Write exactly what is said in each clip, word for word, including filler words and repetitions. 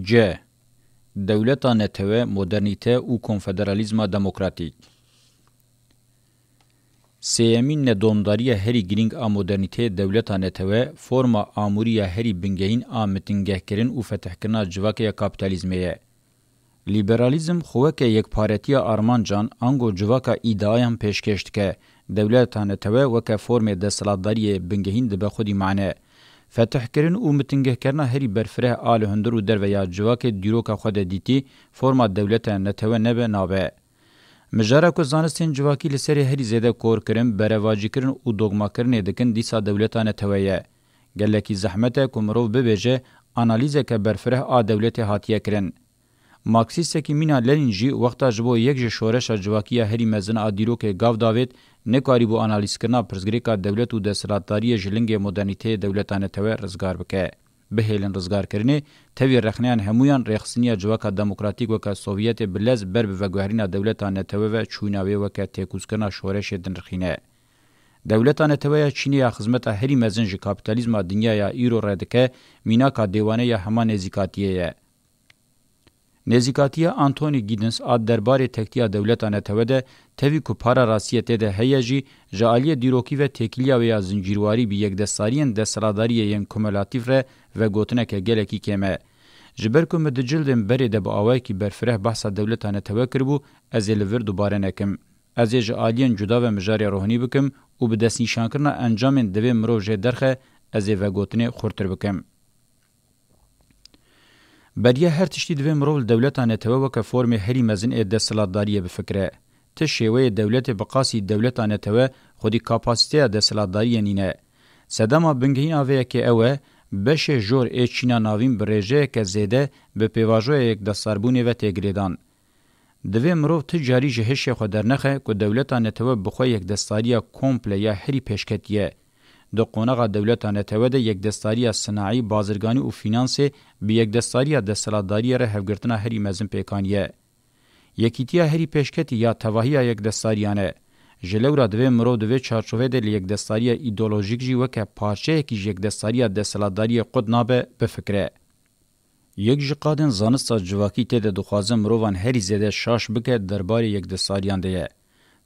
C. Dewleta netewe, modernîte û konfederalîzma demokratîk. Sêyemîn nedomdariya herî girîng a modernîteyê dewleta netewe, forma amûrî ya herî bingehîn a mitingehkirin û fetihkirina civakê ya kapîtalîzmê ye. Lîberalîzm xwe weke yekparetiya armancan ango civaka îdeayan pêşkêş dike. Dewleta netewe weke formê desthilatdariyê bingehîn dibe xwedî mane. Fetihkirin û mitingehkirina herî berfireh a li hundir û derve ya civakê dîroka xwe de dîtî, forma dewleta netewe nebe nabe. Mijara ku zanistên civakî li serê herî zêde korkirin, berevacîkirin û dogmakirinê dikin, dîsa dewleta netewe ye. Gelekî zehmet e ku mirov bibêje, analîzeke berfireh a dewletê hatiye kirin. Marksîstekî mîna Lenîn jî wexta ji bo yek ji şoreşa civakî ya herî mezin a dîrokê gav davêt, nekarîbû analîzkirina pirsgirêka dewlet û desthilatdariyê ji lingê modernîteyê dewleta netewe rizgar bike. Bihêlin rizgarkirinê, tevî rexneyan hemûyan rêxistiniya civaka demokratîk weke Sovyetê bi lez ber bi veguherîna dewleta netewe ve çûyîna wê weke têkûzkirina şoreşê dinirxîne. Dewleta netewe ya Çînê ya xizmeta herî mezin ji kapîtalîzma dinya ya îro re dike, mînaka dêwane ya hema nêzîkatiyê ye. Nêzîkatiya Anthony Giddens a derbarê tektiya dewleta netewe de, tevî ku para rastiyê tê de heye jî, ji aliyê dîrokî ve têkiliya wê ya zincîrwarî bi yekdestariyên desthilatdariyê yên kumelatîf re vegotineke gelekî kêm e. Ji ber ku min di cildên berê de bi awayekî berfireh behsa dewleta netewe kiribû, ez ê li vir dubare nekim. Ez ê ji aliyên cuda ve mijarê rohnî bikim û bi destnîşankirina encamên divê mirov jê derxe, ez ê vegotinê xurtir bikim. Beriya her tiştî divê mirov li dewleta netewe weke formê herî mezin ê desthilatdariyê bifikire. Ti şêweyê dewletê bi qasî dewleta netewe xwedî kapasîteya desthilatdariyê nîne. Sedema bingehîn a vê yekê ew e, beşê jor ê Çîna Navîn bi rêjeyeke zêde bi pêvajoya yekdestarbûnê ve tê girêdan. Divê mirov ti carî ji hişê xwe dernexe ku dewleta netewe bi xwe yekdestariya komple ya herî pêşketî ye. Di qonaxa dewleta netewe de yekdestariya sinaî, bazirganî û fînansê bi yekdestariya desthilatdariyê re hevgirtina herî mezin pêk aniye. Yekîtiya herî pêşketî ya tevahiya yekdestariyan e. Ji lewra divê mirov di vê çarçoveyê de li yekdestariya îdeolojîk jî weke parçeyekî ji yekdestariya desthilatdariyê qut nabe bifikire. Yek ji qadên zanista civakî tê de dixwaze mirovan herî zêde şaş bike derbarê yekdestariyan de ye.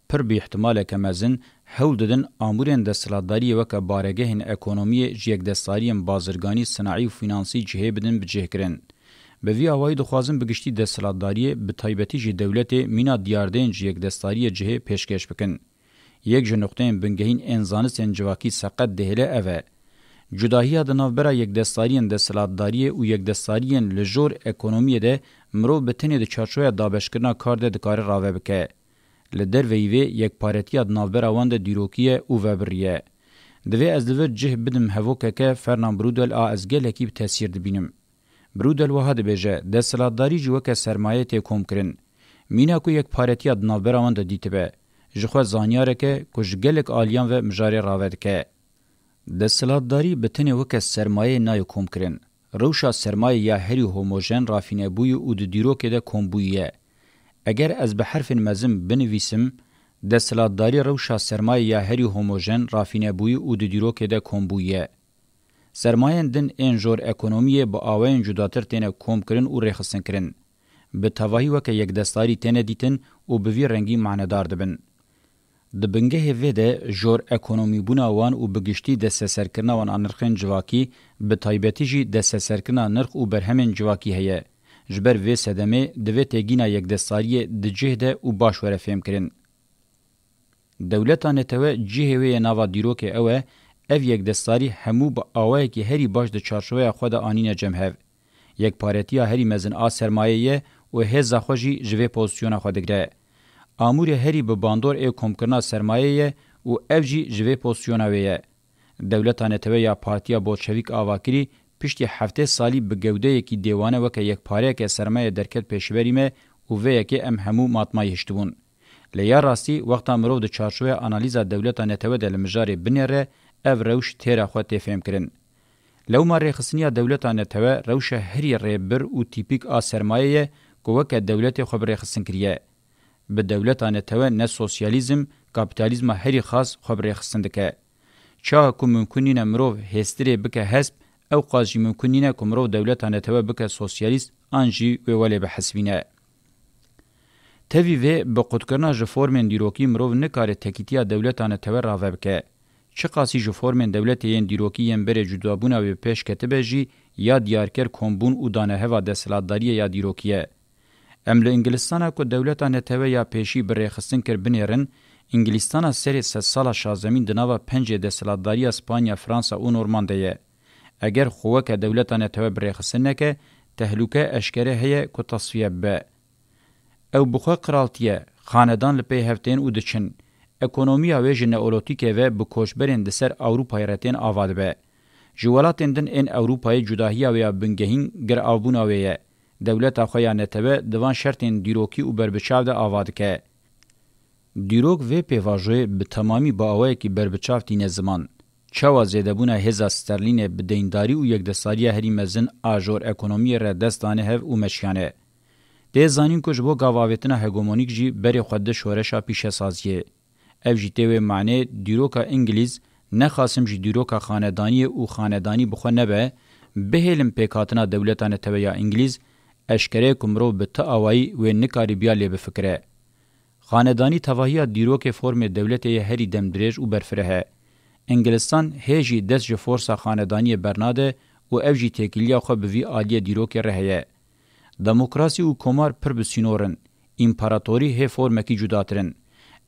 Pir bi îhtimaleke mezin hewl didin amûrên desthilatdariyê weke baregehên ekonomiyê ji yekdestariyên bazirganî, sinaî û fînansî cihê bidin bicihkirin. Bi vî awayî dixwazin bi giştî desthilatdariyê, bi taybetî jî dewletê mîna diyardeyên ji yekdestariyê cihê pêşkêş bikin. Yek ji nuqteyên bingehîn ên zanistên civakî seqet dihêle ev e. Cudahiya di navbera yekdestariyên desthilatdariyê û yekdestariyên li jor ekonomiyê de mirov bi tenê di çarçoya dabeşkirina kar de dikare rave bike. Li derveyî vê yekparetiya di navbera wan de dîrokî ye û vebirî ye. Divê ez li vir cih bidim hevokeke Fernand Braudel a ez gelekî bi tesîr dibînim. Braudel wiha dibêje, desthilatdarî jî weke sermayeyê tê komkirin. Mîna ku yekparetiya di navbera wan de dîtibe, ji xwe zanyarek e ku ji gelek aliyan ve mijarê rave dike. Desthilatdarî bi tenê weke sermayeyê nayê komkirin. Rewşa sermayê ya herî homojen rafînebûyî û di dîrokê de kombûyî ye. Eger ez bi herfên mezin binivîsim, desthilatdarî rewşa sermayê ya herî homojen rafînebûyî û di dîrokê de kombûyî ye. Sermayên din ên jor ekonomiyê bi awayên cudatir têne komkirin û rêxistinkirin. Bi tevahî weke yekdestarî têne dîtin û bi vî rengî manedar dibin. Di bingehê vê de jor ekonomîbûna wan û bi giştî desteserkirina wan a nirxên civakî, bi taybetî jî desteserkirina nirx û berhemên civakî heye. Ji ber vê sedemê divê têgîna yekdestariyê di cih de û baş were fêmkirin. Dewleta netewe cihê wê yê nava dîrokê ew e, ev yekdestarî hemû bi awayekî herî baş di çarçoveya xwe de anîne cem hev. Yekparetiya herî mezin a sermayê ye û hêza xwe jî ji vê pozîsyona xwe digire. Amûrê herî bi bandor ê komkirina sermayê ye û ev jî ji vê pozîsyona wê ye. Dewleta netewe ya Partiya Bolşevîk avakirî piştî heftê salî bi gewdeyekî dêwane weke yekpareyeke sermayê derket pêşiberî me û vê yekê em hemû matmayî hiştibûn. Lê ya rastî, wexta mirov di çarçoveya analîza dewleta netewe de li mijarê binêre, ev rewş têra xwe tê fêmkirin. Lewma rêxistiniya dewleta netewe rewşa herî rêbir û tîpîk a sermayê ye ku weke dewletê xwe bi rêxistin kiriye. Bi dewleta netewe ne sosyalîzm, kapîtalîzma herî xas xwe bi rêxistin dike. Çawa ku mimkun nîne mirov hêstirê bike hesp, Ew qas jî mimkun nîne ku mirov dewleta netewe bike sosyalîst an jî wê welê bihesibîne. Tevî vê, bi qutkirina ji formên dîrokî mirov nikare tekîtiya dewleta netewe rave bike. Çiqasî ji formên dewletê yên dîrokî yên berê cudabûna wê pêş ketibe jî ya diyarker kombûn û daneheva desthilatdariyê ya dîrokî ye. Em li Îngilistana ku dewleta netewe ya pêşî bi rêxistin kir binêrin, Îngilîstana serê sedsala şazdemîn di nava pencê desthilatdariya Spanya, Fransa û Norman de ye. Eger xwe weke dewleta netewe bi rêxistin neke, tehlûke eşkere heye ku tasfiye bibe. Ew bi xwe qiraltî ye, xanedan li pey hev tên û diçin. Ekonomiya wê ji Neolotîkê ve bi koçberên di ser Ewropayê re tên ava dibe. Ji welatên din ên Ewropayê cudahiya wê ya bingehîn giravbûna wê ye. Dewleta xwe ya netewe di van şertên dîrokî û berbiçav de ava dike. Dîrok vê pêvajoyê bi temamî bi awayekî berbiçav tîne ziman. Çawa zêdebûna hêza sterlînê bi deyndarî û yekdestdariya herî mezin a jor ekonomiyê re dest dane hev û meşiyane. Tê zanîn ku ji bo gavavêtina hegemonîk jî berê xwe di şoreşa pîşesaziyê. Ev jî tê wê manê dîroka Îngilîz, nexasim jî dîroka xanedaniyê û xanedanî bi xwe nebe, bihêlin pêkhatina dewleta netewe ya Îngilîz, eşkere ye ku mirov bi ti awayî wê nikaribiya lê bifikire. Xanedanî tevahiya dîrokê formê dewletê ye herî demdirêj û berfireh e. Îngilistan hê jî dest ji forsa xanedaniyê bernade û ev jî têkiliya xwe bi vî aliyê dîrokê re heye. Demokrasî û komar pir bi sînor in. Împaratorî hê formekî cudatir in.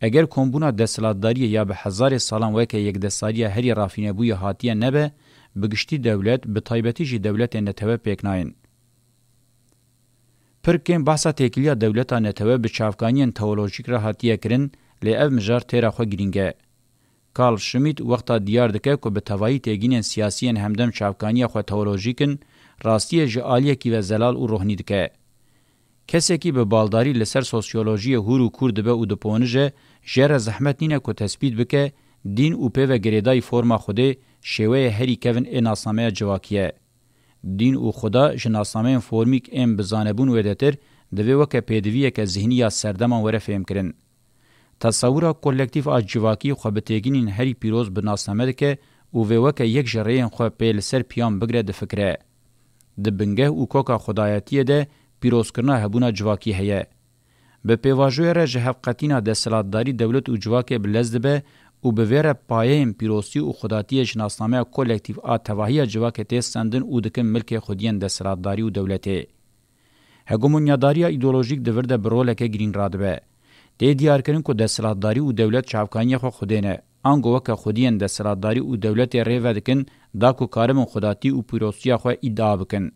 Eger kombûna desthilatdariyê ya bi hezarê salan weke yekdestdariya herî rafînebûyî hatiye nebe, bi giştî dewlet, bi taybetî jî dewletên netewe pêk nayên. Pir kêm behsa têkiliya dewleta netewe bi çavkaniyên teolojîk re hatiye kirin, lê ev mijar têra xwe girîng e. Carl Schmitt wexta diyar dike ku bi tevahî têgînên siyasî yên hemdem çavkaniya xwe teolojîk in, rastiyê ji aliyekî ve zelal û rohnî dike. Kesekî bi baldarî li ser sosyolojiyê hûr û kûr dibe û diponije, jê re zehmet nîne ku tespît bike, dîn û pê ve girêdayî forma Xwedê, şêweyê herî kevin ê nasnameya civakî ye. Dîn û Xuda ji nasnameyên formîk ên bi zanebûn wêdetir, divê weke pêdiviyeke zihnî ya serdeman were fêhmkirin. Tesewira kolektîf a civakî xwe bi têgînên herî pîroz bi nasname dike û vê weke yek ji rêyên xwe pê li ser piyan bigre difikire. Di bingeh û koka xwedayetiyê de pîrozkirina hebûna civakî heye. Bi pêvajoyê re ji hevqetîna desthilatdarî dewlet û civakê bi lez dibe û bi vê re payeyên pîroztî û xwedatiyê ji nasnameya kolektîf a tevahiya civakê tê stendin û dikin milkê xwediyên desthilatdarî û dewletê. Hegemonyadariya îdeolojîk di vir de bi roleke girîng radibe. Tê diyarkirin ku desthilatdarî û dewlet çavkaniya xwe xwedê ne, ango weke xwediyên desthilatdarî û dewletê rê vedikin da ku karibin xwedatî û pîrostiya xwe îdia bikin.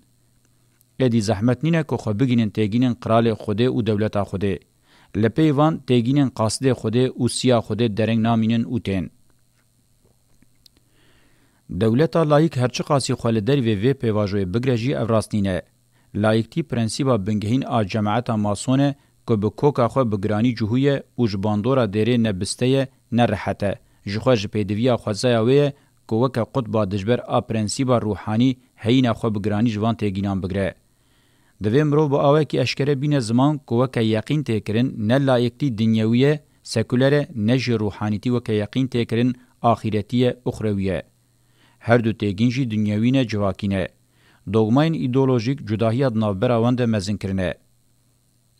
Êdî zehmet nîne ku xwe bigihînin têgînên qiralê Xwedê û dewleta Xwedê. Li pey van têgînên qasidê Xwedê û siya Xwedê dereng namînin û tên. Dewleta layîk her çiqasî xwe li dervê vê pêvajoyê bigre jî ev rast nîne. Layîktî prensîba bingehîn a cemaeta mason e ku bi koka xwe bi giranî cihûye û ji bandora dêrê ne biste ye ne rehet e. Ji xwe ji pêdiviya xwezaya wê ye ku weke qutba dijber a prensîba rûhanî heyîna xwe bi giranî ji van têgînan bigre. Divê mirov bi awayekî eşkere bîne ziman ku weke yeqîn tê kirin ne layîktî dinyewî ye, sekuler e, ne jî rûhanîtî weke yeqîn tê kirin axîretî ye, uxrewî ye. Her du têgîn jî dinyewî ne, civakî ne. Dogmayên îdeolojîk cudahiya di navbera wan de mezin kirine.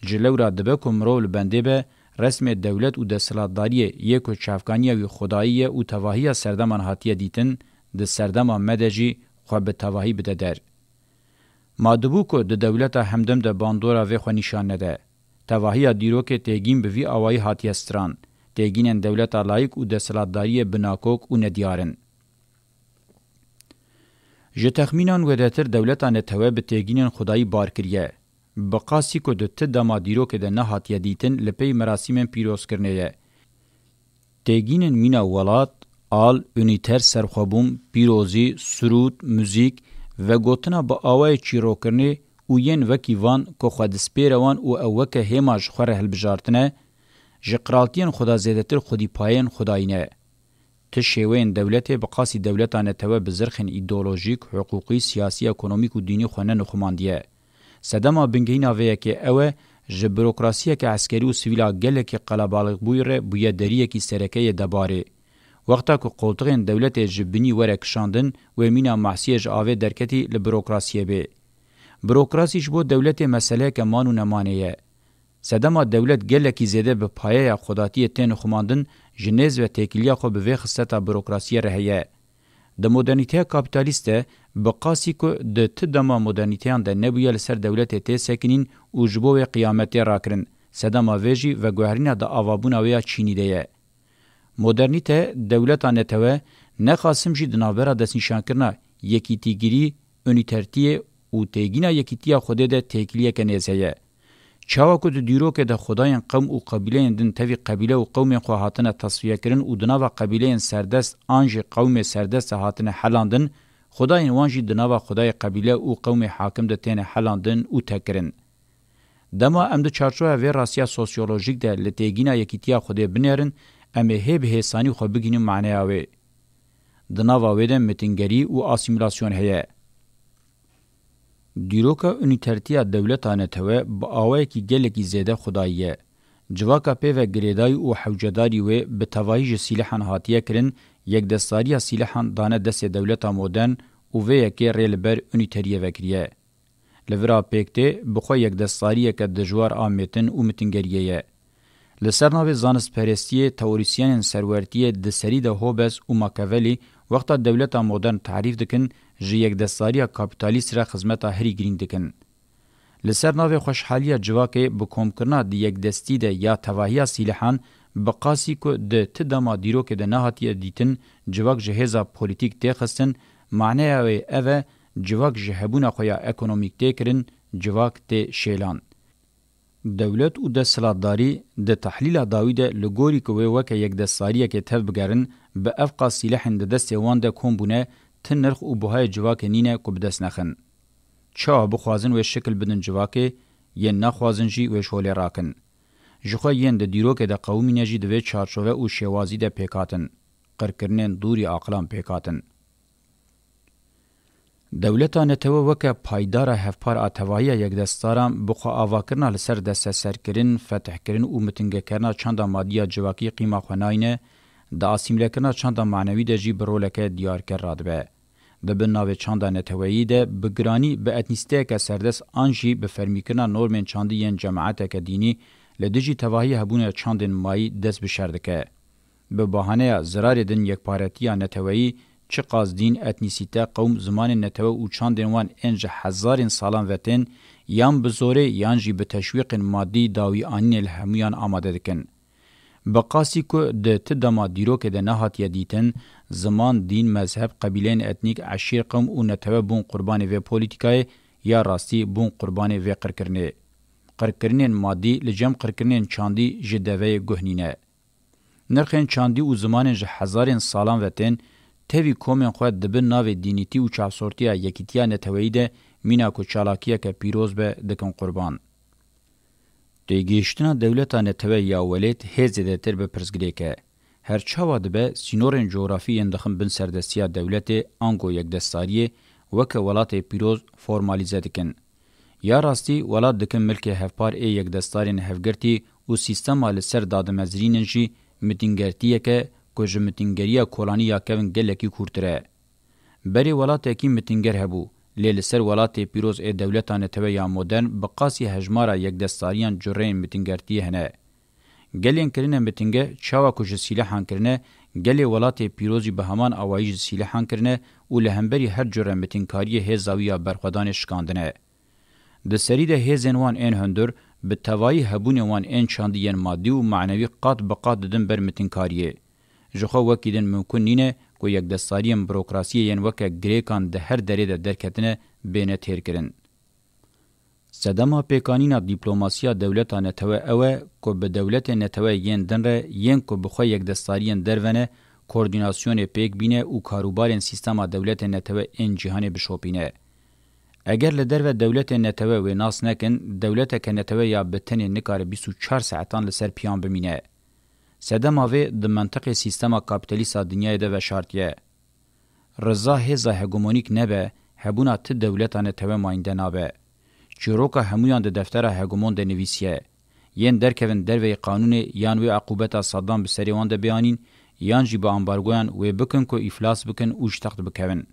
Ji lewra dibe ku mirov li bendê be, resmê dewlet û desthilatdariyê yê ku çavkaniya wî xwedayî ye û tevahiya serdeman hatiye dîtin, di serdema me de jî xwe bi tevahî bide der. Ma dibû ku di dewleta hemdem de bandora vê xwe nîşan nede. Tevahiya dîrokê têgîn bi vî awayî hatiye stran. Têgînên dewleta layîk û desthilatdariyê binakok û nediyar in. Ji texmînan wêdetir dewleta netewe bi têgînên xwedayî bar kiriye. Bi qasî ku di ti dema dîrokê de nehatiye dîtin, li pey merasîmên pîrozkirinê ye. Têgînên mîna welat, al, unîter, serxwebûn, pîrozî, sirût, muzîk, vegotina bi awayê çîrokkirinê û yên wekî van ku xwe dispêre wan û ew weke hêma ji xwe re hilbijartine, ji qiraltiyên xweda zêdetir xwedîpayeyên xwedayî ne. Ti şêweyên dewletê bi qasî dewleta netewe bi zirxên îdeolojîk, hiqûqî, siyasî, ekonomîk û dînî xwe nenixumandiye. Sedema bingehîna vê yekê ew e, ji burokrasiyeke eskerî û sivîl a gelekî qelebalixbûyî re bûye deriyekî sereke yê debarê. Wexta ku qoltixên dewletê ji binî were kişandin, wê mîna mahsiyê ji avê derketî li burokrasiyê bê. Burokrasî ji bo dewletê meseleyeke man û nemanê ye. Sedema dewlet gelekî zêde bi payeya xwedatiyê tê nixumandin, ji nêz ve têkiliya xwe bi vê xisleta burokrasiyê re heye. Di modernîteya kapîtalîst de, bi qasî ku di ti dema modernîteyan de nebûye li ser dewletê tê sekinîn û ji bo wê qiyamet tê rakirin, sedema vê jî veguherîna di avabûna wê ya çînî de ye. Modernîte, dewleta netewe, ne qasim jî di navbera destnîşankirina yekîtîgirî, unîtertiyê û têgîna yekîtiya Xwedê de têkiliyeke nêz heye. Çawa ku di dîrokê de xwedayên qewm û qebîleyên din tevî qebîle û qewmên xwe hatine tesfiyekirin û di nava qebîleyên serdest an jî qewmê serdest de hatine helandin, xwedayên wan jî di nava xwedayê qebîle û qewmê hakim de têne helandin û tekirin. Dema em di çarçoveya vê rastiya sosyolojîk de li têgîna yekîtiya Xwedê binêrin, em ê hê bi hêsanî xwe bigihînin maneya wê. Di nava wê de mitingerî û asîmîlasyon heye. Dîroka unîtertiya dewleta netewe bi awayekî gelekî zêde xwedayî ye. Civaka pê ve girêdayî û hewcedarî wê bi tevahî ji sîlehan hatiye kirin, yekdestdariya sîlehan dane destê dewleta modern û vê yekê rê li ber unîteriyê vekiriye. Li vira pêk tê, bi xwe yekdestdariyeke dijwar a mêtin û mitingeriyê ye. Li ser navê zanistperestiyê, teorîsyenên serwertiyê di serî de Hobbes û Machiavelli wexta dewleta modern tarîf dikin, ji yekdestdariya kapîtalîst re xizmeta herî girîng dikin. Li ser navê xweşhaliya civakê bi komkirina di yekdestî de ya tevahiya sîlehan, bi qasî ku di ti dema dîrokê de nehatiye dîtin, civak ji hêza polîtîk tê xistin, maneya wê ev e, civak ji hebûna xwe ya ekonomîk tê kirin, civak tê şêlan. Dewlet û desthilatdarî di tehlîla dawî de li gorî ku wê weke yekdestdariyekê tev bigerin, bi ev qas sîlehên di destê wan de kom bûne, ti nirx û buhayê civakê nîne ku bi dest nexin. Çawa bixwazin wê şikil bidin civakê, yên naxwazin jî wê ji holê rakin. Ji xwe yên di dîrokê de qewimîne jî di vê çarçove û şêwazî de pêk hatin. Qirkirinên dûrî aqilan pêk hatin. Dewleta netewe weke paydara hevpar a tevahiya yekdestaran bi xwe avakirina li ser desteserkirin, fetihkirin û mitingekerina çanda madî ya civakî qîma xwe nayne, di asîmlekirina çanda manewî de jî bi roleke diyarker radibe. Di bin navê çanda neteweyî de bi giranî bi etnîsîteyeke serdest an jî bi fermîkirina normên çandî yên cemaeteke dînî li dijî tevahî hebûna çandên mayî dest bi şer dike. Bi bahaneya zirarê din yekparetiya neteweyî, çiqas dîn, etnîsîte, qewm, zimanên netewe û çandên wan ên ji hezarên salan ve tên, yan bi zorê yan jî bi teşwîqên madî dawî anînê li hemûyan amade dikin. Bi qasî ku di ti dema dîrokê de nehatiye dîtin, ziman, dîn, mezheb, qebîleyên etnîk, eşîr, qewm û netewe bûn qurbanê vê polîtîkayê, ya rastî bûn qurbanê vê qirkirinê. Qirkirinên madî li cem qirkirinên çandî ji deveyê guh nîne. Nirxên çandî û zimanên ji hezarên salan ve tên, tevî komên xwe di bin navê dînîtî û çavsortiya yekîtiya neteweyî de mîna ku çalakiyeke pîroz be dikin qurban. Têgihiştina dewleta netewe ya welêt hê zêdetir bi pirsgirêk e. Her çawa dibe, sînorên cografî yên dixin bin serdestiya dewletê, ango yekdestariyê, weke welatê pîroz formalîze dikin. Ya rastî, welat dikin milkê hevpar ê yekdestarên hevgirtî û sîstema li ser dadimezirînin jî mitingertiyeke ku ji mitingeriya kolanî ya kevin gelekî kûrtir e. Berê welatekî mitingehr hebû, lê li ser welatê pîroz ê dewleta netewe ya modern bi qasî hejmara yekdestariyan cureyên mitingertiyê hene. Gelên kirine mitinge çawa ku ji sîlehan kirine, gelê welatê pîroz jî bi heman awayî ji sîlehan kirine û li hemberî her cure mitinkariyê hêza wî ya berxwedanê şikandine. Di serî de hêzên wan ên hundir, bi tevayî hebûnê wan ên çandî yên madî û manewî qat bi qat didin ber mitinkariyê. Ji xwe wekî din mimkun nîne ku yekdestariyên burokrasiyê yên weke girêkan di her derê de derketine bêne têrkirin. Sedema pêkanîna dîplomasiya dewleta netewe ew e ku bi dewletên netewe yên din re yên ku bi xwe yekdestariyên derve ne, koordînasyonê pêk bîne û karûbarên sîstema dewletên netewe ên cîhanê bişopîne. Eger li derve dewletên netewe wê nas nekin, dewleteke netewe ya bi tenê nikare bîst û çar saetan li ser piyan bimîne. Sedema vê di mentiqê sîstema kapîtalîst a dinyayê de veşartiye. Riza hêza hegemonîk nebe, hebûna ti dewleta netewe mayînde nabe. Çîroka hemûyan di deftera hegemon de nivîsiye. Yên derkevin derveyî qanûnê yan wê eqûbeta Saddam bi serê wan de bianîn, yan jî bi ambargoyan wê bikin ku îflas bikin û ji text bikevin.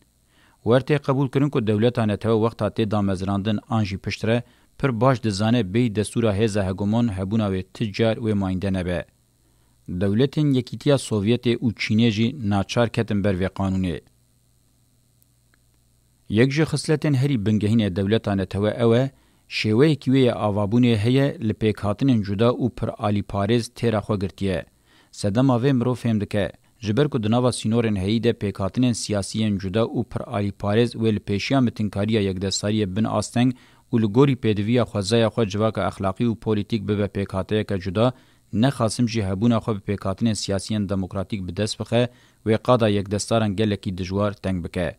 Wer tê qebûlkirin ku dewleta netewe wexta tê damezrandin an jî piştre pir baş dizane bêyî destûra hêza hegemon hebûna wê ti car wê mayînde nebe. Dewletên Yekîtiya Sovyetê û Çînê jî naçar ketin ber vê qanûnê. Yek ji xisletên herî bingehîn ê dewleta netewe ew e, şêweyekî wê yê avabûnê heye li pêkhatinên cuda û piralîparêz têra xwe girtiye. Sedema vê mirov fêm dike, ji ber ku di nava sînorên heyî de pêkhatinên siyasî yên cuda û piralîparêz wê li pêşiya mitinkariya yekdestariyê bin asteng û li gorî pêdiviya xwezaya xwe civaka exlaqî û polîtîk bibe pêkhateyeke cuda, nexasim jî hebûna xwe bi pêkhatinên siyasî yên demokratîk bi dest bixe, wê qada yekdestaran gelekî dijwar teng bike.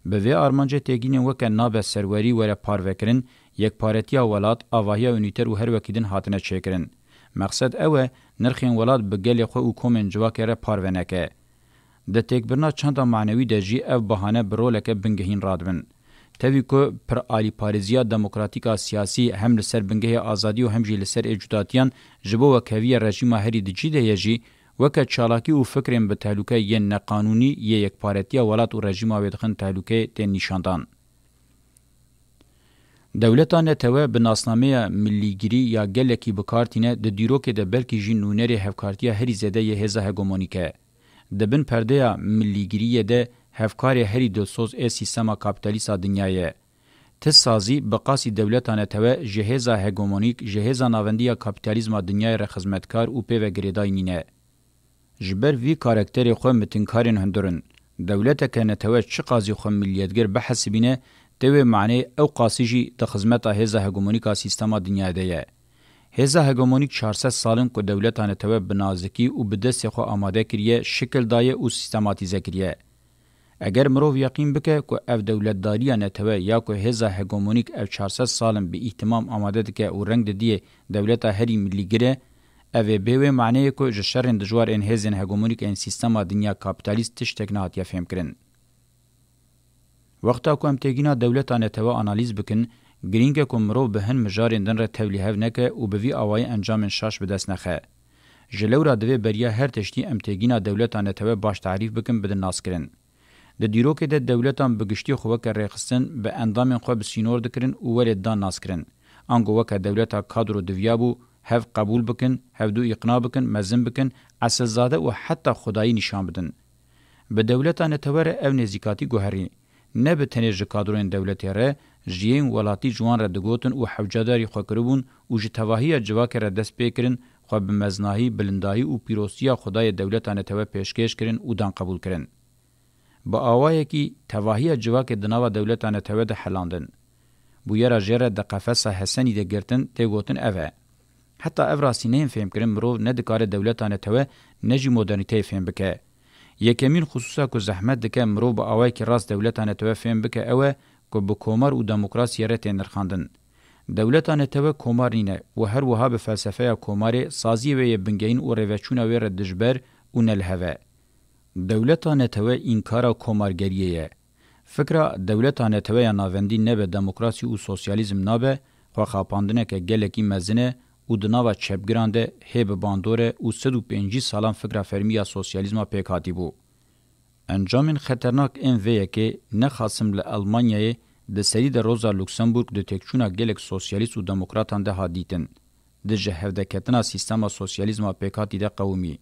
Bi vê armancê têgînên weke nabe serwerî were parvekirin, yekparetiya welat, avahiya unîter û her wekî din hatine çêkirin. Mexsed ew e, nirxên welat bi gelê xwe û komên civakê re parve neke. Di têkbirina çanda manewî de jî ev bahane bi roleke bingehîn radibin. Tevî ku piralîparêziya demokratîk a siyasî hem li ser bingehê azadî û hem jî li ser ê cudatiyan ji bo wekheviya rejîma herî di cî de ye jî, weke çalakî û fikrên bi tehlûke yên neqanûnî yê yekparetiya welat û rejîma wê dixin tehlûkeyê tên nîşandan. Dewleta netewe bi nasnameya millîgirî ya gelekî bi kar tîne di dîrokê de belkî jî nûnerê hevkartiya herî zêde yê hêza hegemonîk e. Di bin perdeya millîgiriyê de hevkarê herî dilsoz ê sîstema kapîtalîst a dinyayê ye. Ti sazî bi qasî dewleta netewe ji hêza hegemonîk, ji hêza navendî ya kapîtalîzma dinyayê re xizmetkar û pê ve girêdayî nîne. Ji ber vî karakterê xwe mitinkarên hundir in. Dewleteke netewe çiqasî xwe milliyetgir bihesibîne, tê wê maneyê ew qasî jî di xizmeta hêza hegemonîk a sîstema dinyayê de ye. Hêza hegemonîk çar sed sal in ku dewleta netewe bi nazikî û bi destê xwe amade kiriye, şikil daye û sîstematîze kiriye. Eger mirov yeqîn bike ku ev dewletdariya netewe ya ku hêza hegemonîk ev çar sed sal in bi îhtimam amade dike û reng didiyê dewleta herî millîgir e, ev ê bê wê maneyê ku ji şerên dijwar ên hêzên hegemonîk ên sîstema dinya kapîtalîst tiştek nehatiye fêmkirin. Wexta ku em têgîna dewleta netewe analîz bikin, girîng e ku mirov bi hin mijarên din re tevlî hev neke û bi vî awayî encamên şaş bi dest nexe. Ji lewra divê beriya her tiştî em têgîna dewleta netewe baş tarîf bikin, bidin naskirin. Di dîrokê de dewletan bi giştî xwe weke rêxistin bi endamên xwe bi sînor dikirin û werê didan naskirin. Ango weke dewleta kadro diviyabû, hev qebûl bikin, hevdû îqna bikin, mezin bikin, esilzade û heta xwedayî nîşan bidin. Bi dewleta netewe re ev nêzîkatî guherî, ne bi tenê ji kadroyên dewletê re, ji yên welatî ji wan re digotin û hewcedarî xwe kiribûn û ji tevahiya civakê re dest pê kirin, xwe bi meznahî, bilindahî û pîrostiya xwedayê dewleta netewe pêşkêş kirin û dan qebûl kirin. Bi awayekî tevahiya civakê di nava dewleta netewe de helandin. Bûyera jê re di qefesa Hesenî de girtin tê gotin ev e. Heta ev rastî neyên fêmkirin, mirov ne dikare dewleta netewe ne jî modernîteyê fêm bike. Yekemîn xisûsa ku zehmet dike mirov bi awayekî rast dewleta netewe fêm bike ew e ku bi komar û demokrasiyê re tê nirxandin. Dewleta netewe komar nîne û her wiha bi felsefeya komarê, saziyê wê yê bingehîn û rêveçûna wê re dijber û ne li hev e. Dewleta netewe înkara komargeriyê ye. Fikra dewleta netewe ya navendî nebe demokrasî û sosyalîzm nabe, xwexapandineke gelekî mezin e û di nava çepgiran de hê bi bandor e û sed û pêncî salan fikra fermî ya sosyalîzma pêk hatîbû. Encamên xeternak ên vê yekê nexasim li Elmanyayê di serî de Rosa Luxemburg di têkçûna gelek sosyalîst û demokratan de hat dîtin. Di ji hevdeketina sîstema sosyalîzma pêkhatî de qewimî.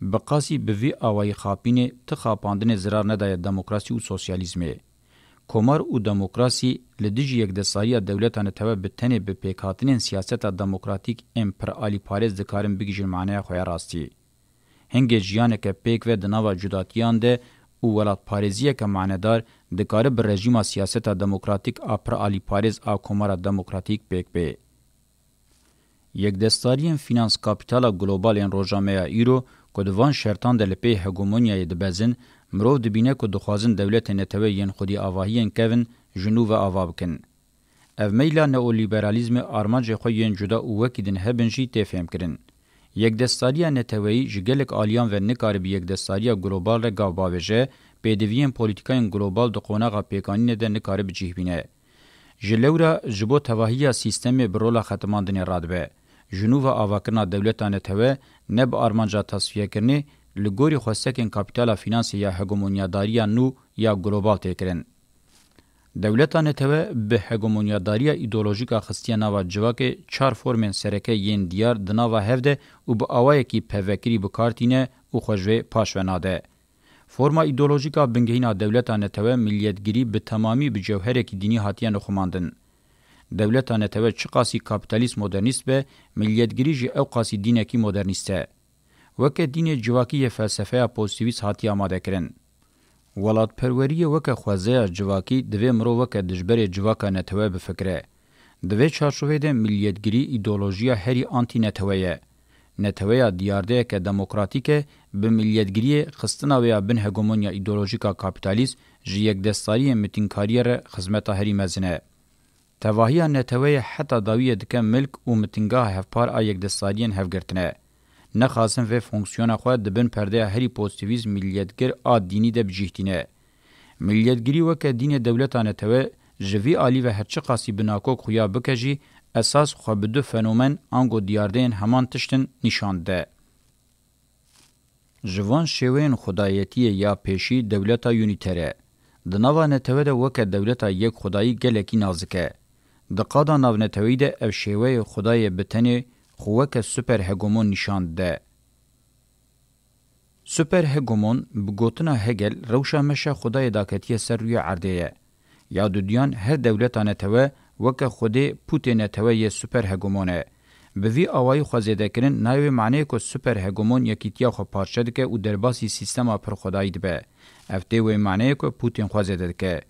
Bi qasî bi vî awayî xapînê ti xapandinê zirar nedaye demokrasî û sosyalîzmê. Komar û demokrasî li dijî yekdestariya dewleta netewe bi tenê bi pêkhatinên siyaseta demokratîk ên piralîparêz dikarin bigihîjin maneya xwe ya rastî. Hingê jiyaneke pêk ve di nava cudatiyan de û welatparêziyeke manedar dikare bi rejîma siyaseta demokratîk a piralîparêz a Komara Demokratîk pêk bê. Yekdestariyên fînans-kapîtala global ên roja me ya îro ku di van şertan de li pey hegemonyayê dibezin, mirov dibîne ku dixwazin dewletên netewe yên xwedî avahiyên kevin ji nû ve ava bikin. Ev meyla neolîberalîzmê armancê xwe yên cuda û wekî din hebin jî tê fêmkirin. Yekdestariya neteweyî ji gelek aliyan ve nikare bi yekdestariya global re gav bavêje, pêdiviyên polîtîkayên global di qonaxa pêkanînê de nikare bi cih bîne. Ji lewra ji bo tevahiya sîstemê bi rola xetimandinê radibe. Ji nû ve avakirina dewleta netewe ne bi armanca tasfiyekirinê, li gorî xwestekên kapîtala fînansê ya hegemonyadariya nû ya global tê kirin. Dewleta netewe bi hegemonyadariya îdeolojîk a xistiye nava civakê çar formên sereke yên diyar di nava hev de û bi awayekî pevekirî bi kar tîne û xwe ji vê paş ve nade. Forma îdeolojîk a bingehîn a dewleta netewe miliyetgirî bi temamî bi cewherekî dînî hatiye nixumandin. Dewleta netewe çiqasî kapîtalîst modernîst be, miliyetgirî jî ewqasî dînekî modernîst e. Weke dînê civakî yê felsefeya pozîtîvîst hatiye amadekirin. Welatperweriyê weke xwezeya civakî divê mirov weke dijberê civaka netewe bifikire. Di vê çarçoveyê de miliyetgirî îdeolojiya herî antî-netewe ye. Neteweya diyardeyeke demokratîk e, bi miliyetgiriyê xistina wê ya bin hegemonya îdeolojîk a kapîtalîst ji yekdestdariyên mitinkariyê re xizmeta herî mezin e. Tevahiya neteweyê heta dawiyê dike milk û mitingeha hevpar a yekdestariyên hevgirtine. Nexasim vê fonksiyona xwe di bin perdeya herî pozîtîvîst miliyetgir a dînî de bi cih tîne. Miliyetgirî weke dînê dewleta netewe ji vî alî ve her çiqasî bi nakok xuya bike jî esas xwe bi du fenomen ango diyardeyên heman tişt in nîşan dide. Ji van şêweyên xwedayetiyê ya pêşî dewleta unîter e. Di nava netewe de weke dewleta yek xwedayî gelekî nazik e. Di qada navneteweyî de ev şêweyê xwedayê bi tenê xwe weke superhegemon nîşan dide. Superhegemon, bi gotina Hegel, rewşa meşa xwedayê daketiye ser rûyê erdê ye. Ya duduyan her dewleta netewe weke xwedê pûtê netewe yê superhegemon e. Bi vî awayî xwe zêdekirin nayê wê maneyê ku superhegemon yekîtiya xwe parçe dike û derbasî sîstema pirxwedayî dibe. Ev tê wê maneyê ku pûtên xwe zêde dike.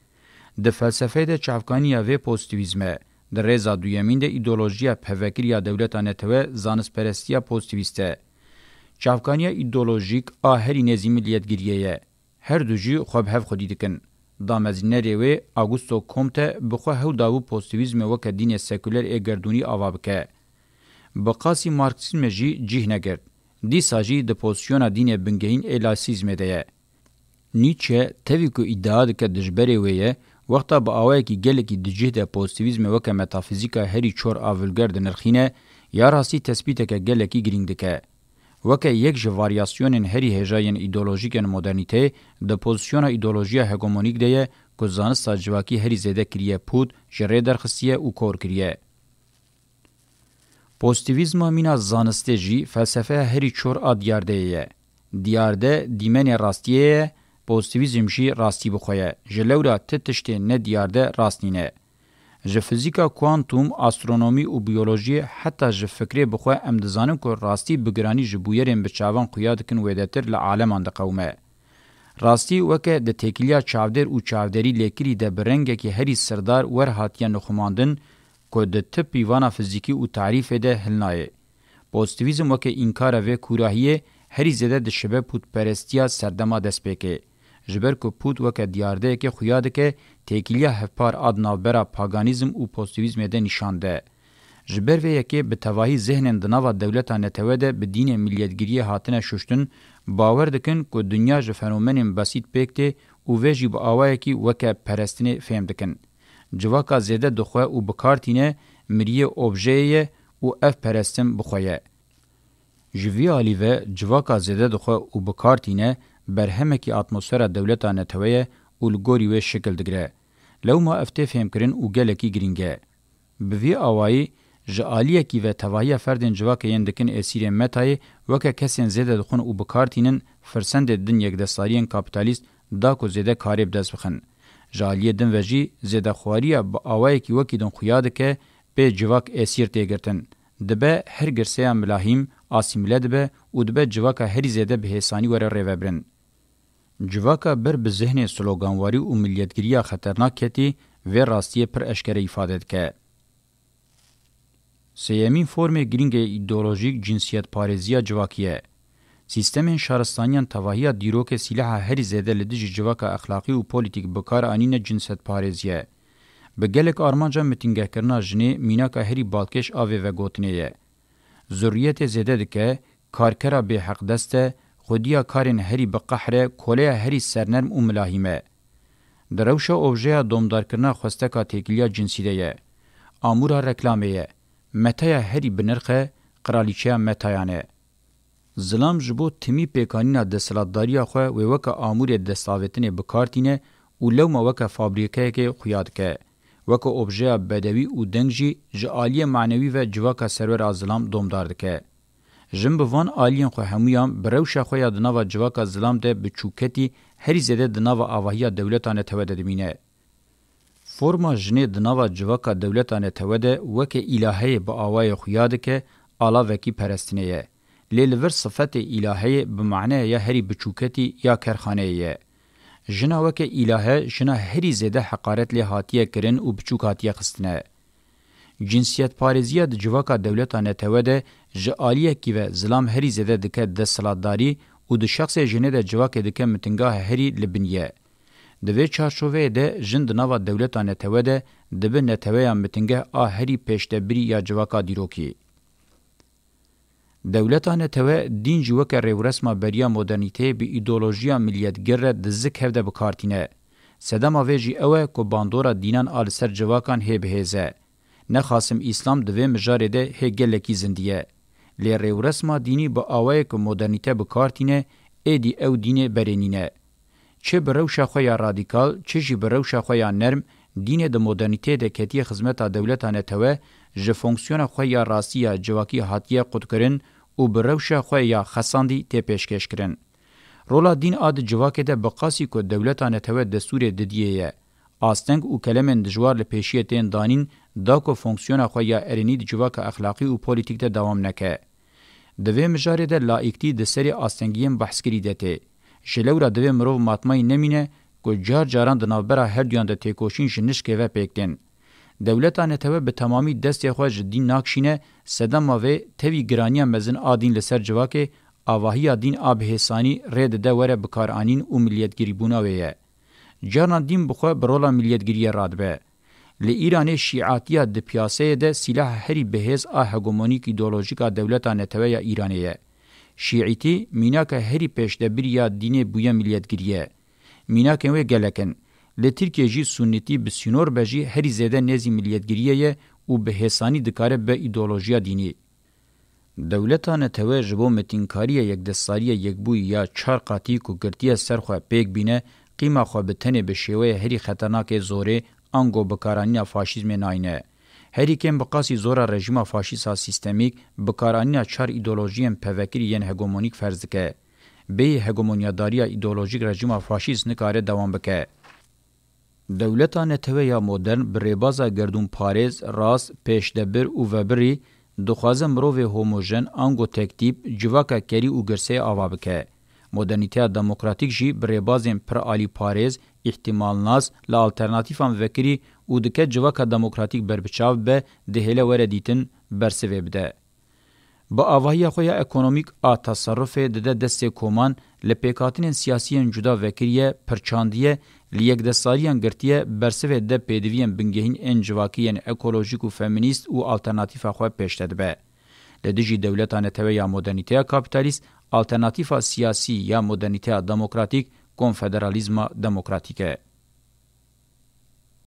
Di felsefeyê de çavkaniya vê pozîtîvîzm e. Di rêza duyemîn de îdeolojiya pevekirî ya dewleta netewe zanistperestiya pozîtîvîst e. Çavkaniya îdeolojîk a herî nêzî miliyetgiriyê ye. Her du jî xwe bi hev xwedî dikin. Damezrînerê wê Augusto Comte bi xwe hewl dabû pozîtîvîzmê weke dînê sekuler ê gerdûnî ava bike. Bi qasî marksîzmê jî cih negirt. Dîsa jî di pozîsyona dînê bingehîn ê laîsîzmê de ye. Nietzsche tevî ku îdia dike dijberê wê ye, wexta bi awayekî gelekî dicih de pozîtîvîzmê weke metafîzîka herî çor a vulger dinirxîne, ya rastî tespîteke gelekî girîng dike. Weke yek ji varyasyonên herî hêja yên îdeolojîk yên modernîteyê, di pozîsyona îdeolojiya hegemonîk de ye ku zanista civakî herî zêde kiriye pût, ji rê derxistiye û kor kiriye. Pozîtîvîzma mîna zanistê jî felsefeya herî çor a diyardeyê ye. Diyarde dîmenê rastiyê ye, pozîtîvîzm jî rastî bi xwe ye. Ji lewra ti tiştê ne diyarde rast nîne. Ji fizîka kuantum, astronomî û biyolojiyê heta ji fikrê bi xwe em dizanin ku rastî bi giranî ji bûyerên bi çavan xuya dikin wêdetir li aleman diqewime. Rastî weke di têkiliya çavdêr û çavdêrî lêkirî de bi rengekî herî sirdar wer hatiye nixumandin ku di tip pîvana fizîkî û tarîfê de hilnayê. Pozîtîvîzm weke înkara vê kûrahiyê herî zêde dişibe pûtperestiya serdema destpêkê. Ji ber ku pût weke diyardeyekê xuya dike, têkiliya hevpar a di navbera paganîzm û pozîtîvîzmê de nîşan de. Ji ber vê yekê bi tevahî zihnên di nava dewleta netewe de bi dînê miliyetgiriyê hatine şuştin, bawer dikin ku dinya ji fenomenên besît pêk tê û vê jî bi awayekî weke perestinê fêm dikin. Civaka zêde dixwe û bi kar tîne, miriyê objeyê ye û ev perestin bi xwe ye. Ji vî alî ve civaka zêde dixwe û bi kar tîne, berhemekî atmosfera dewleta netewe ye û li gorî wê şikil digire. Lewma ev tê fêmkirin û gelekî girîng e. Bi vî awayî, ji aliyekî ve tevahiya ferdên civakê yên dikin êsîrê metayê weke kesên zêde dixwin û bi kar tînin, firsendê din yekdestariyên kapîtalîst da ku zêde karê bi dest bixin. Ji aliyê din ve jî zêdexwariya bi awayekî wekî din xuya dike, pê civak êsîr tê girtin. Dibe her girseya milahîm, asîmîle dibe û dibe civaka herî zêde bi hêsanî were rêvebirin. Civaka ber bi zihnê sloganwarî û miliyetgiriya xeternak ketî, vê rastiyê pir eşkere îfade dike. Sêyemîn formê girîng ê îdeolojîk cinsiyetparêziya civakî ye. Sîstemên şaristaniyan tevahiya dîrokê sîleha herî zêde li dijî civaka exlaqî û polîtîk bi kar anîne cinsiyetparêzî ye. Bi gelek armanca mitingekirina jinê mînaka herî balkêş a vê vegotinê ye. Zurriyetê zêde dike, karkera bêheqdest e, xwediya karên herî bi qehr e, koleya herî sernerm û milahîm e. Di rewşa objeya domdarkirina xwesteka têkiliya cinsî de ye. Amûra reklamê ye. Metaya herî binirx e, qiralîçeya metayan e. Zilam ji bo timî pêkanîna desthilatdariya xwe wê weke amûrê destavêtinê bi kar tîne û lewma weke fabrîkeyekê xuya dike. Weke objeya bedewî û deng jî ji aliyê manewî ve civaka serwer a zilam domdar dike. Jin bi van aliyên xwe hemûyan bi rewşa xwe ya di nava civaka zilam de bi çûketî herî zêde di nava avahiya dewleta netewe de dimîne. Forma jinê di nava civaka dewleta netewe de weke îlaheyê bi awayê xuya dike, alavekî perestinê ye. Lê li vir sifetê îlaheyê bi maneya ya herî biçûketî ya kerxaneyê ye. Jina weke îlahe, jina herî zêde heqaret lê hatiye kirin û biçûk hatiye xistine. Cinsiyetparêziya di civaka dewleta netewe de ji aliyekî ve zilam herî zêde dike desthilatdarî û di şexsê jinê de civakê dike mitingaha herî li bin ye. Di vê çarçoveyê de jin di nava dewleta netewe de dibe neteweya mitingeh a herî pêşdebirî ya civaka dîrokî. Dewleta netewe dîn jî weke rêwresma beriya modernîteyê bi îdeolojiya miliyetgir re di zik hev de bi kar tîne. Sedema vê jî ew e ku bandora dînan a li ser civakan hê bihêz e. Nexasim Îslam di vê mijarê de hê gelekî zindî ye. Lê rêwresma dînî bi awayê ku modernîte bi kar tîne, êdî ew dînê berê nîne. Çi bi rewşa xwe ya radîkal, çi jî bi rewşa xwe ya nerm, dînê di modernîteyê de ketiye xizmeta dewleta netewe, ji fonksiyona xwe ya rastî ya civakî hatiye qutkirin û bi rewşa xwe ya xesandî tê pêşkêşkirin. Rola dîn a di civakê de bi qasî ku dewleta netewe destûrê didiyê ye. Asteng û kelemên dijwar li pêşiyê tên danîn, da ku fonksiyona xwe ya erênî di civaka exlaqî û polîtîk de dewam neke. Di vê mijarê de laiktî di serê astengiyên behskirî de tê. Ji lewra divê mirov matmayî nemîne ku car caran di navbera herduyan de têkoşîn ji nişkê ve pêk tên. Dewleta netewe bi temamî destê xwe ji dîn nakşîne, sedema vê tevî giraniya mezin a dîn li ser civakê, avahiya dîn a bi hêsanî rê dide were bikaranîn û miliyetgirîbûna wê ye. Carna dîn bi xwe bi rola miliyetgiriyê radibe. Li Îranê şîatiya di piyaseyê de sîlaha herî bihêz a hegemonîk îdeolojîk a dewleta netewe ya Îranê ye. Şîîtî mînaka herî pêşdebirî ya dînê bûye miliyetgiriyê. Mînakên wê gelek in. Li Tirkiyê jî sunnîtî bi sînor be jî herî zêde nêzî miliyetgiriyê ye û bi hêsanî dikare be îdeolojiya dînî. Dewleta netewe ji bo mitînkariyê yekdestariyê yekbûyî ya çar qatî ku girtiye ser xwe pêk bîne, qîma xwe bi tenê bi şêweyê herî xeternakê zorê, ango bikaranîna faşîzmê nayne. Herî kêm bi qasî zora rejîma faşîst a sîstemîk, bikaranîna çar îdeolojiyên pevekirî yên hegemonîk ferz dike. Bêyî hegemonyadariya îdeolojîk rejîma faşîst nikare dewam bike. Dewleta netewe ya modern bi rêbaza gerdûnparêz, rast, pêşdebir û vebirî dixwaze mirovê homojen, ango tektîp, civaka kerî û girseyê ava bike. Modernîteya demokratîk jî bi rêbazên piralîparêz, îhtîmalnas, li alternatîfan vekirî û dike civaka demokratîk berbiçav be, dihêle were dîtin, bersivê bide. Bi avahiya xwe ya ekonomîk a teserrufê dide destê koman, li pêkhatinên siyasî yên cuda vekiriye, pirçandiye, li yekdestariyan girtiye, bersivê dide pêdiviyên bingehîn ên civakî yên ekolojîk û feminîst û alternatîfa xwe pêşde dibe. Li dijî dewleta netewe ya modernîteya kapîtalîst, alternatîfa siyasî ya modernîteya demokratîk konfederalîzma demokratîk e.